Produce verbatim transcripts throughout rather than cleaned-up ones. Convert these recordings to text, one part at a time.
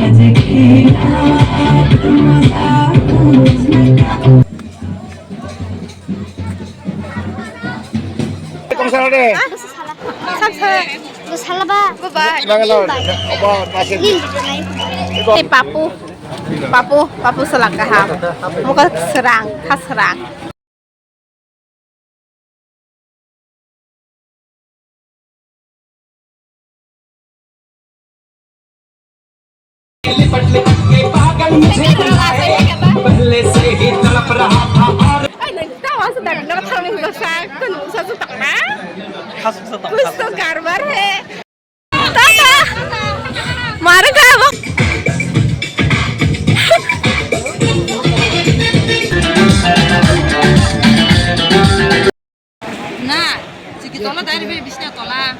Kong sala de. Sam sa. Sala ba. Bye bye. Bangalore. Oba, Nashik. Iko. Hey, Papu. Papu, Papu salak kaham. Muka serang, khas serang. Tata. Mari ka bo. Na, chiki tola dai ribe bisna tola.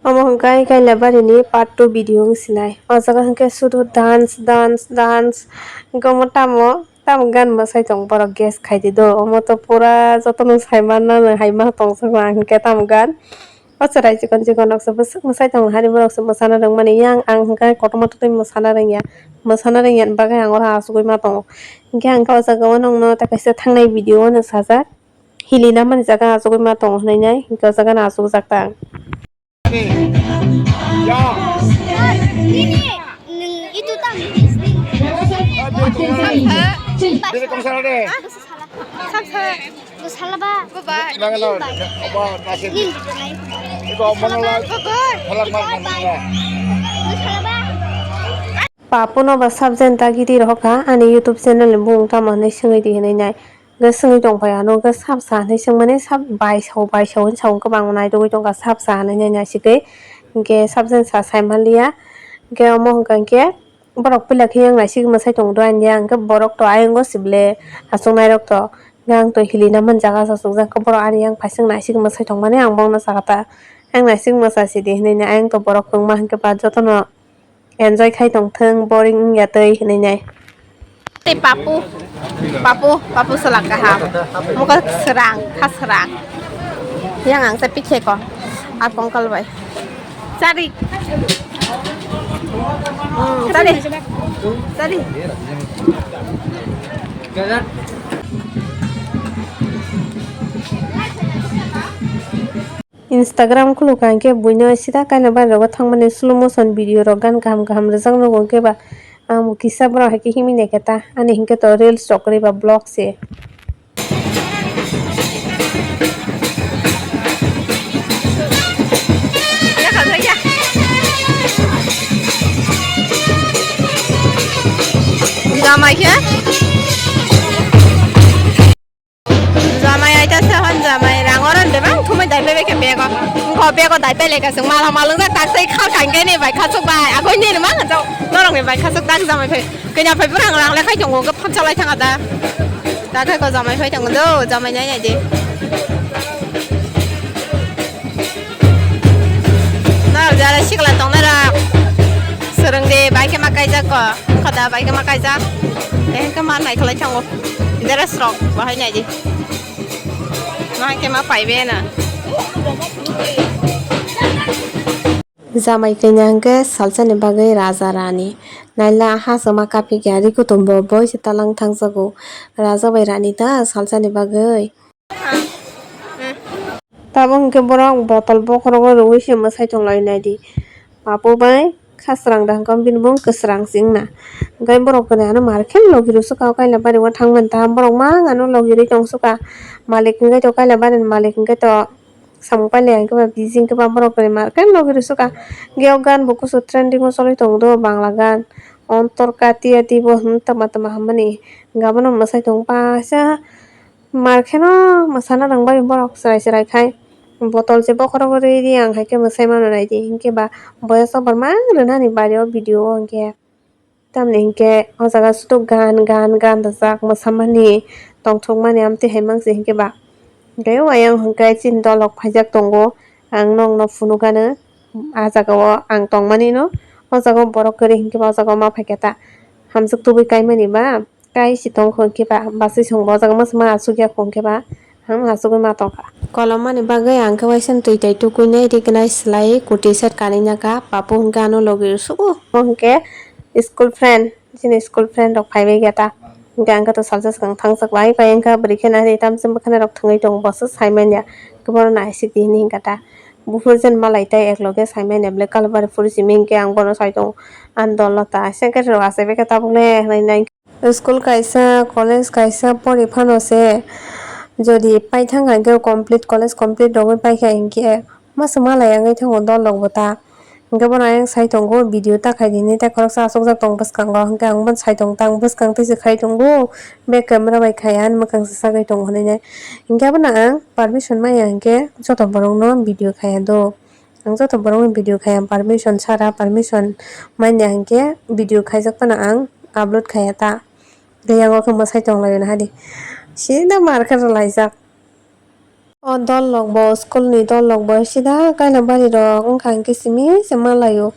Omo hwnkhe Kailabari ni part two video wng sinai. O jaga hwnkhe sudu dance, dance, dance. Hwnkhe omo tamo, tamo gan mwsai tong borok guess khai di do. Omo to pura jotono sai manna no hai ma tong sokma hwnkhe tamo gan. O chwrai chikon chikon rok se bwswk mwsai tongo, hani borok se mwsana rwngmani. Yang ang hwnkhe kotorma twtwi mwsana rwngya, mwsana rwngya ni bagwi ang oro achugwi ma tongo. Hwnkhe ang khe o jaga o nokno tei kaisa thangnai video o no sajak, hili namani jaga achugwi ma tongo hwnwi nai, hwnkhe o jaga no achukjak ta ang. Bini kong sala de. Sam sa. Bye bye. Bangalore. Oba, Nashik. Iko, Mangalore. Bye bye. Phalak mar manna. Papu no ba subject dagi di rohor kha, ani YouTube channel ni bumung tamo hinwi swngwi di hinwi nai. Hwnkhe swngwi tong phai ano, hwnkhe sab sa hinwi swngmani, sab bai sao, bai sao hinwi sao, hwnkhe bangma naitugwi tongkha, sab sa hinwi nai naisigwi. Hwnkhe subject sa sai manliya. Hwnkhe omo hwnkha hwnkhe, borok puila khe yang naisik mwsai tong do ani, ang khe borok to ayang o sibole achuk nai rok to, hwnkhe ang to hili na man jaga sa sukjak khe borok ani yang phaising naisik mwsai tong mani ang bokno sakha ta, ang naisik mwsa sidi hinui nai, ayang to borok kwbangma hwnkhe ba jotono enjoy khai tong thung, boring wngya twi hinui nai. Tei papu, papu, papu swlak kaham, mukha swrang, kha swrang, yang ang cha pikhe ko, a pongkol bai. Chari. Hmm, chari. Chari. Instagram khulukha hwnkhe buino sida kaina bari rogo thangmani slow motion video rok gan kaham kaham rwjak nugo hwnkhe ba ang bo kisa borok hai khe himwi naikhe ta ani hinkhe to reels rok kwrwi ba vlog se. Jamai khe? Jamai aita se hon jamai rang oron bebak thumui dai pai khe bego. Ko bego dai pai lekha sung mala malung jak tak sai khal kangke ni bai khasuk bai. Agoi ni rwma jao norok ni bai khasuk tak jamai phai. Kenya phai pura rang le khai tongo, khe phamsa lai thang ada. Da khai ko jamai phai tongo do, jamai nai nai di. Norok jara sikla tong norok. Swrwng di, bai khe ma kaijak ko. Wngkha da, bai khe ma kaijak. Tei hwnkhe ma nai khlai thango. Jara srok, bahai nai di. Ma khe ma pai be na. Jamai kanya hwnkhe salsani bagwi raja rani. Naila ha chwma kaphikya ri kutumbo boi se talang thangjago. Raja bai rani ta salsani bagwi. Tabuk hwnkhe borok botol bokhorogo rwui se mwsai tonglainai di. Papu bai khasrang da hwnkhe bini bung kwsrang se wngna. Hwnkhe borok kwnwi ano mar khe logi rwsukha o kaila bari o thangmani ta borok mang ano logi rwi tongsukha. Malik hwnkhe to kaila bari ni malik hwnkhe to. Samung pailai hwnkhe ba busy hwnkhe ba borok kwrwi mar khe logi rwsukha. Hwnkhe o gan bo kusu trending o choli tongo do bangla gan. Ontor katiya dibo hwn tama tama hwnmani. Hwnkhe abono mwsai tongo paisa mar kheno mwsana rwngbai borok chwrai chwrai khai. Botol se bokhorok rwi di ang hai khe mwsai mano nai di hwnkhe ba boyas o borma rwnani bari o video o hwnkhe. Tamni hinkhe o jaga sutuk gan gan gan rijak mwsamani tongthokmani amtwi hai mangsi hinkhe ba. Hinkhe o ayang hinkhe chini dolok phaijak tongo, ang nokno phunukgano ah jagao ang tongmani no. O jaga o borok kwrwi hinkhe ba o jaga o ma phaikhe ta hamjwk tubui kaimani ba kai se tongkho hinkhe ba bachai songbo o jaga masa ma asugya kho hinkhe ba. Ang asugwi ma tongkha. Kolom mani bagwi ang khe waisa twi tai tukuinai rignai slai kuti set kanwi naka papu hwnkhe ano logi rwsugo. Bo hwnkhe School friend, chini school friend rok phaibai khe ta. Hingke ang khe to salsa swkang thangchak bai, bai wngkha bwrwi khe nai tamsa bwkhani rok thwngwi tongo, boso saimanya. Khe bono naisik di hinwi hingka ta. Buphuru jen malai tei ekloge saimanya, black colour bari phuru simi hingke ang bono sai tongo. Ani dol no ta, secretary rok achai bai khe tabuk le hinwi nai. School kaisa, college kaisa pori phano se, jodi paithang kha hingke complete, college complete rogwi paikha hingke masa malai wngwi thango dol rok bo ta. Hingke bono ayang sai tongo, video ta khaidi hinwi tei khoroksa achukjak tongo bwskango, hingke ang bono sai tong tang bwskang tei se khai tongo, back camera bai khai ani mwkhang se sagwi tongo hinwi nai. Hingke abono ang permission maya hingke joto borok no video khaya do. Ang joto borokni video khai ang permission sara, permission manya hinkhe video khaijak phano ang upload khaiya ta. Tei yango khe mwsai tonglaio nahadi. Sida mar khe rwlaijak. O dol rok bo, school ni dol rok bo sida kailabari rok wngkha hinkhe simi se malaio.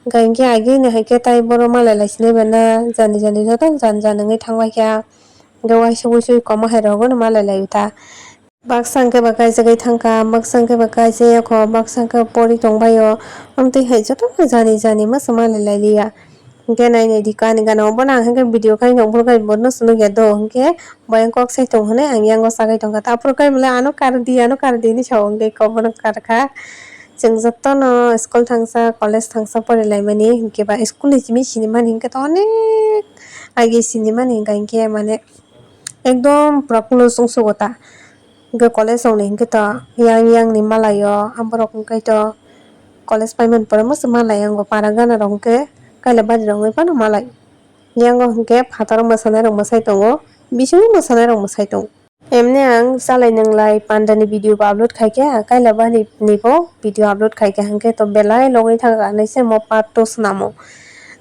Hwnkha hinkhe agini haikhe tai boro malai lai sinai bana jani jani joto jani jani wngwi thangbaikha. Hwnkhe waisa wuisu komo hai rok bono malai laio ta. Baksa hwnkhe ba kaijagwi thangkha, baksa hwnkhe ba kaisa yakho, baksa hwnkhe pori tongbaio. Amtwi hai jotono jani jani masa malai lailiya. Hwnkhe nai nai di kani gana obono ang hwnkhe video khai nokphuru khai bono se nukya do hwnkhe bo ayang kok sai tong hinwi ang yango sagwi tongkha. Aphuru khai bolai ano kardi, ano kardi hinwi sao hwnkhe kok bono karkha. Chwng jotono school thangsa, college thangsa porilaimani hwnkhe ba school ni simi sinimani hwnkhe to onek agi sinimani hwnkha hinkhe mane ekdom pura close wngsugo ta. Hwnkhe college rokni hwnkhe to yang yang ni malaio, ah, borok hwnkhe to college paimani pore masa malai yango para gana rok hwnkhe kailabari rok wngwi phano malai. Yango hwnkhe phataro mwsanairok mwsai tongo, bisingo mwsanairok mwsai tongo. Emni ang chalai nwnglai pandani video bo upload khaikha, kailabari ni bo video upload khaikha, hwnkhe to belai logwi thangkha hinwi se mo part two swnamo.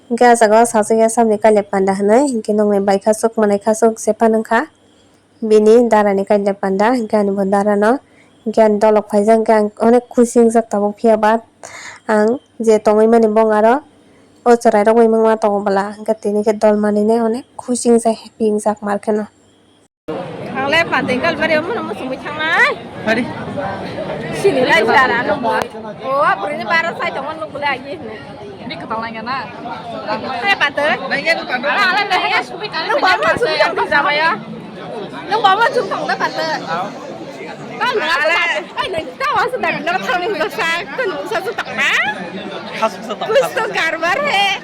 Hwnkhe ah jaga o sajagya samni kailai panda hinwi, hwnkhe nokni bai khasuk mwnai khasuk se phano wngkha. Bini dara ni kainwi panda, hwnkhe ani bo dara no, hwnkhe ani dolok phaijak, hwnkhe ang onek khusi wngjak tabuk, phiya ba ang je tongwi mani bong aro o chwrai rok bai mangma tongo bwla, hwnkhe tini khe dol manwi nai onek khusi wngjak, happy wngjak mar kheno. Thanglai pante kalbari omono muchungwi thangnai. Hari. Sini lai jara no. O, abrini bara sai tongo nukle agi hino. Ni kwtal nai gana. Hai pante. Nai gana pante. Ala, ala, nai gana subi kali. Nung bama chung tong di jabaya. Nung bama chung tong da pante. Kau nung ala. Ai, nung ta wa su da nung thang nung sa kun sa su tak na. Khasuk sa tak. Kuch to karbar hai.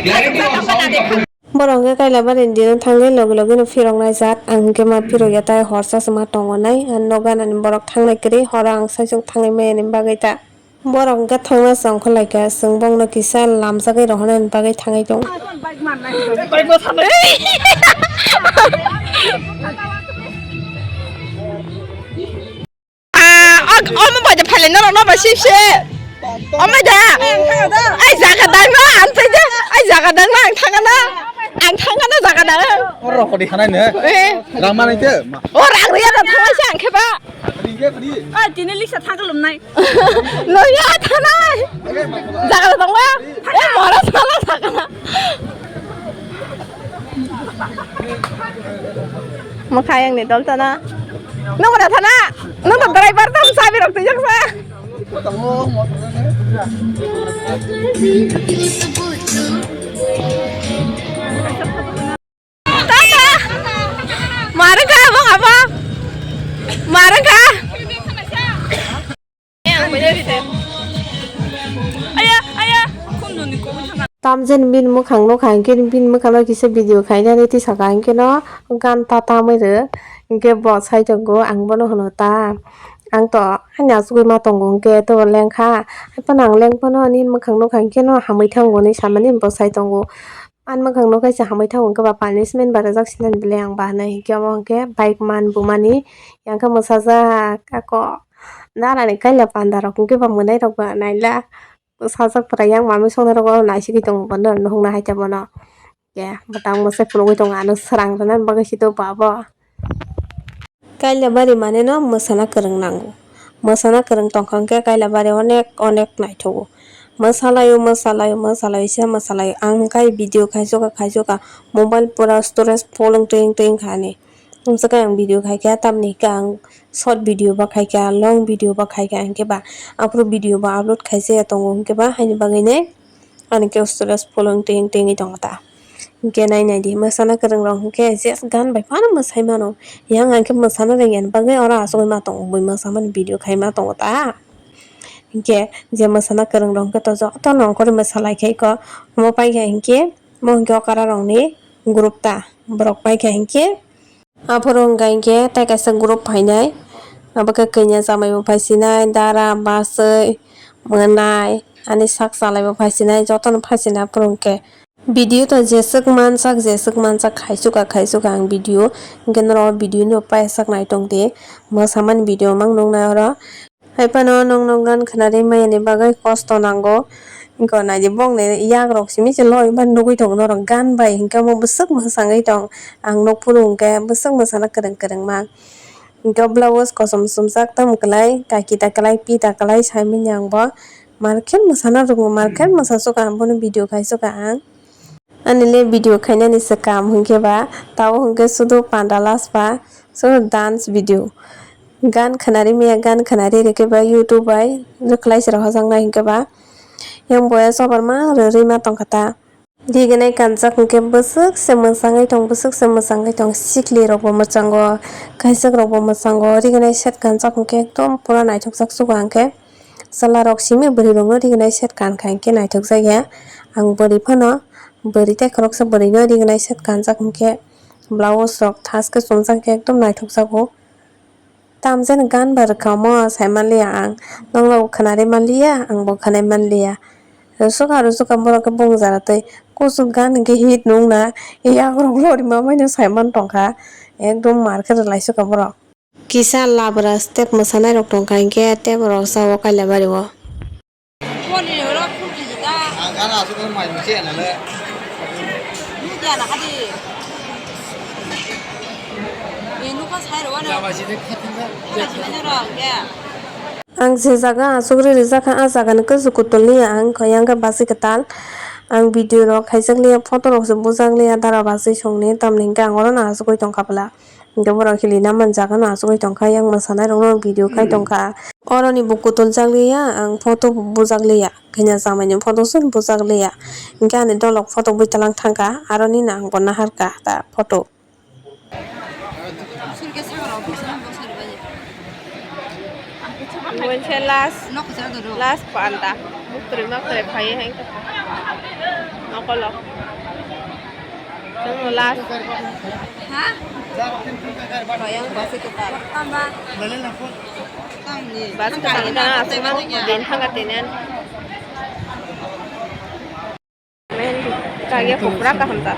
Khasuk sa tak na dekha. Borok hwnkhe Kailabari ni dino thangwi logi logi no phiroknai jat, ang hwnkhe ma phirokya tai horsa se ma tongo nai, ang nok ganani borok thangnai kwrwi, horo ang saichung thangwi maya ni bagwi ta. Borok hwnkhe thangna chongkhor laikha, chwng bongno kisa lamjagwi rohornani bagwi thangwi tongo. Ah, og-, omo bai de phaile norok no bai sip se. Omo da. Ai jaga dang no ang thai de. Ai jaga dang no ang thanga na. Ang thanga na jaga dang. Oro kodi khanai ne. Eh. Rama nai te. O rang riya da thanga se ang khe ba. Kodi ke kodi. Ai tini lisa thang lum nai. No ya thanai. Jaga dang ba. Eh mora sala jaga na. Mwkhang yang ni dol tana. Nung mana thana? Nung to driver tong sabi rok twijak sa. Tata. Mare ka abang abang. Mare ka. Aya, aya, khum noni kobui thanga. Tamjen bin mwkhang nukha, hinkhe bin mwkhang no kisa video khainani tisaka, hinkhe no gan ta tamwi rw, hinkhe bo sai tongo, ang bono hwno ta, ang to haino achugwi ma tongo, hinkhe to lengkha, haiphano ang lengphano nini mwkhang nukha, hinkhe no hamwi thango hinwi samani bo sai tongo. Ani mwkhang no kaisa hamwi thango, hinkhe ba punishment ba rwjak sinani belai ang ba hinai, hinkhe omo hinkhe bike man bumani, yang khe mwsajak, ako. Nana ni kaila panda rok hwnkhe ba mwnai rok ba naila sajak pura yang manwi songna rok naisingwi tongo bono nuhung nai haikhe bono. Khe bwtang mwsai phunugwi tongo ano srang rwna bagwi sito ba bo. Kaila bari mane no mwsana kwrwng nango. Mwsana kwrwng tongkha hwnkhe kaila bari onek onek naithogo. Mwsalaio mwsalaio mwsalaio se mwsalaio ang hwnkhe video khaichukha khaichukha mobile pura storage full wng twi wng twi wngkha ani. Amswkhe ang video khaikha, tamni hwnkhe ang short video bo khaikha, long video bo khaikha, hinkhe ba aphuru video bo upload khaijaya tongo, hinkhe ba haini bagwino Ani khe stress full wng twi wng twi wngwi tongo ta. Hinkhe nai nai di, mwsana kwrwng rok hinkhe je gan bai phano mwsai mano. Yang hinkhe mwsana rwngya ni bagwi oro achugwi ma tongo, bui mwsamani video khai ma tongo ta. Hinkhe je mwsana kwrwng rok hinkhe to jotono ongkhorwi mwsa lai khe iko. Omo paikha hinkhe, mo hinkhe okara rokni group ta. Borok paikha hinkhe. Aphuru wngkha hinkhe tei kaisa group phainai, abo khe kanya chamaibo phaisinai, dara, bachwi, mwnai, ani sak chalaibo phaisinai, jotono phaisinai aphuru wngkhe. Video to jeswk mansak, jeswk mansak, khaisukha, khaisukha ang video, hinkhe norok o video no paisaknai tongdi, mwsamani video mang nuknai oro. Hai phano nwng no gan khwnarwi maya ni bagwi kosto nango. Wngkha naidi bokni yak rok simi se loi ban nugwi tongo norok gan bai hinkhe omo bwswk mwsangwi tong. Ang nukphuru hinkhe bwswk mwsana kwrwng kwrwngma. Hinkhe o blouse kosom sumjak tamo kwlai kaki ta kwlai pi ta kwlai saimanya ang bo. Markhe mwsana rwngmung markhe mwsasukha ang bono video khaisukha ang. Ani le video khainani se kam hinkhe ba, tabo hinkhe sudu panda last ba, sudu dance video. Gan khwnari maya, gan khwnari rikhe ba YouTube bai, rwkhlai se rok hojaknai hinkhe ba. Yang boya sobar ma rwrwi ma tongkha ta. Rignai kanjak hinkhe bwswk se mwsangwi tong, bwswk se mwsangwi tong, sikli rok bo mwchango, kaichak rok bo mwchango, rignai set kanjak hinkhe ekdom pura naithokjak sugo ang khe. Chwla rok simi bwrwi rok no rignai set kankha hinkhe naithokjak ya. Ang bwrwi phano. Bwrwi tei khoroksa bwrwino rignai set kanjak hinkhe blouse rok thaske chumjak hinkhe ekdom naithokjago. Tamjani gan ba rwkhaomo saimanliya ang, nokno bo khwnari manliya, ang bo khwnai manliya. Rwsukha rwsukha borok khe bung jara tei kuchuk gan hinkhe hit nukna yakrok lorima maino saiman tongkha, ekdom mar khe rwlaisukha borok. Kisa labra step mwsanairok tongkha hinkhe tei borok sao Kailabario. Ang je jaga asugwi rijak kha, ah jagani kuchuk kutulni ang kha, yang khe bachwi kwtal. Ang video rok khaijakliya, photo rok se bujakliya, dara bachwi songni, tamni hinkhe ang orono asugwi tongkha bwla. Hinkhe borok hili na manjak no asugwi tongkha, yang mwsanairokno video khai tongkha. Oroni bo kutuljakliya, ang photo bo bujakliya, kanya jamaini photo se bujakliya. Hinkhe ani dolok photo bui talang thangkha, aroni no ang bo naharkha ta photo. Monkhe last, last panda. Bukri makre phai hai. Nokolok. Chwngno last. Ha? Bayang basi kwtal. Basi kwtal ni dana aswk ma din thangka tenen. Kagya kopra kaham ta.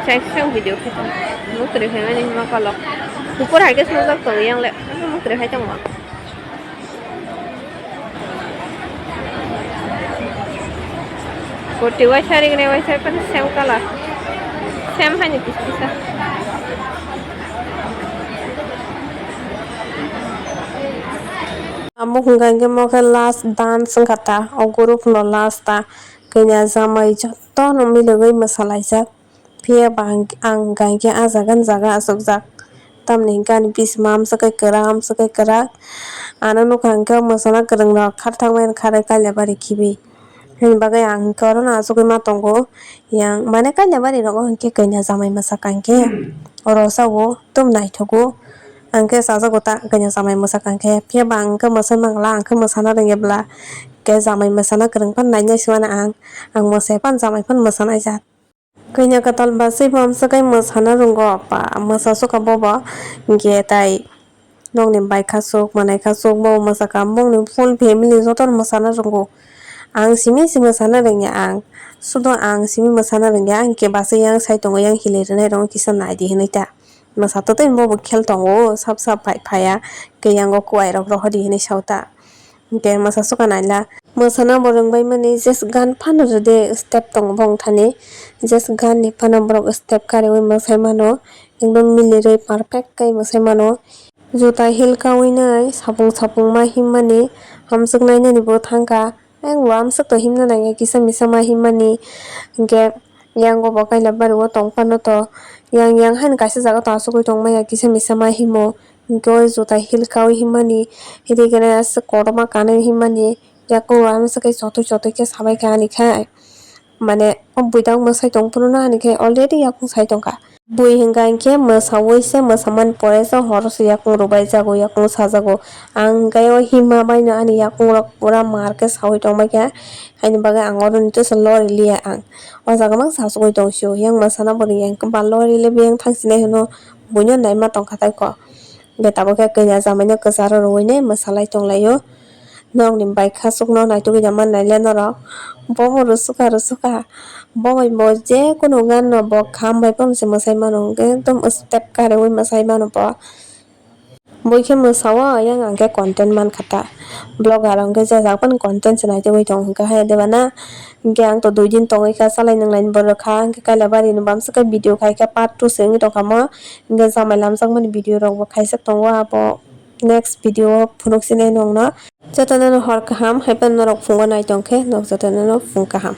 Seng seng video kita. Mukri hai mani ma kalo. Kupur hai ke sumajak tong yang le. Mukri hai tong ma. Koti waisa ring ne waisa pan same color. Same hani kis kisa. Amo hwnka hinkhe mo khe last dance wngkha ta, o group no last ta. Kanya jamai jotono milogwi mwsalaijak. Phiya ba ang, ang gankhe ah jaga ni jaga achukjak. Tamni hinkhe ani bisima amswk khe kwrak, amswk khe kwrak. Ano nukha hinkhe mwsana kwrwng rok kharthang bai kharwi Kailabari khibi. Hini bagwi ang hinkhe orono achugwi ma tongo. Yang mane Kailabari rogo hinkhe kanya jamai mwsakha hinkhe oro sao tum naithogo. Ang khe chajago ta kanya jamai mwsakha hinkhe. Phiya ba ang hinkhe mwsai mangla, ang khe mwsana rwngya bwla. Khe jamai mwsana kwrwng phano nainai se mano ang. Ang mwsai phano jamai phano mwsanaijak. Kanya kwtal bachwi bo amswk khe mwsana rwngo, ba mwsasukha bobo, hinkhe tai nokni bai khasuk, mwnai khasuk, bo mwsakha, bongni full family jotono mwsana rwngo. Ang simi se mwsana rwngya ang, sudo ang simi mwsana rwngya, ang khe bachwi yang sai tongo, yang hili rwnairokno kisa naidi hinwi ta. Mwsa twtwi bobo khel tongo, sap sap pai phaiya, khe yango kuairok rohordi hinwi sao ta. Hinkhe mwsasukha naila. Mwsana bo rwngbaimani jes gan phano rwdi step tongo bongthani. Jes gan ni phano borok step kariui mwsai mano. Ekdom milirui perfect khe mwsai mano. Juta heel kaui nai sapung sapung ma himmani hamswk nainani bo thangkha. Ayang bo amswk to himna nangya kisa misa ma himmani. Hinkhe yango bo Kailabari o tong phano to yang yang haino kaisa jaga to achugui tongmaya kisa misa ma himo. Hinkhe o juta heel kaui hinmani, hinkhe aswk kotorma kanwi hinmani, yakung ano swkhe chotwi chotwi khe sabaikha ani khai. Mane o buidok mwsai tong phuru no ani khe already yakung sai tongkha. Bui hwnka hinkhe mwsaui se, mwsamani pore se horo se yakung rwbai jago, yakung sajago. Ang hinkhe o hima bai no ani yakung rok pura mar khe saui tongbaikha. Haini bagwi ang oro ni twiso lori liya ang. O jaga mang sachugwi tong sio, yang mwsana bo ringya hinkhe ba lori le biyang thang sinai hwno buino naima tongkha tai kho. Hinkhe tabuk khe kanya jamai no kwcharo rwui nai mwsalai tonglaio. Nokni bai khasukno naitugwi tongma naile norok. Bobo rwsukha rwsukha. Bo bai bo je kunu gan no bo kham bai phano se mwsai mano. Hinkhe ekdom step kariui mwsai mano bo. Bui khe mwsao, yang ang khe content mankha ta. Vlogger hwnkhe jajak phano content se naitugwi tongo hinkhe hai de bana. Hinkhe ang to dui din tongwi kha, salai nwnglai ni borok kha. Hinkhe Kailabari ni bamsa khe video khai kha, part two se wngwi tongkha mo. Hinkhe jamai lamjakmani video rok bo khaijak tongo, abo next video o phunuk sinai nongno. Jotono no hor kaham, hai phano norok phungo nai tongkhe, nok jotono no phung kaham.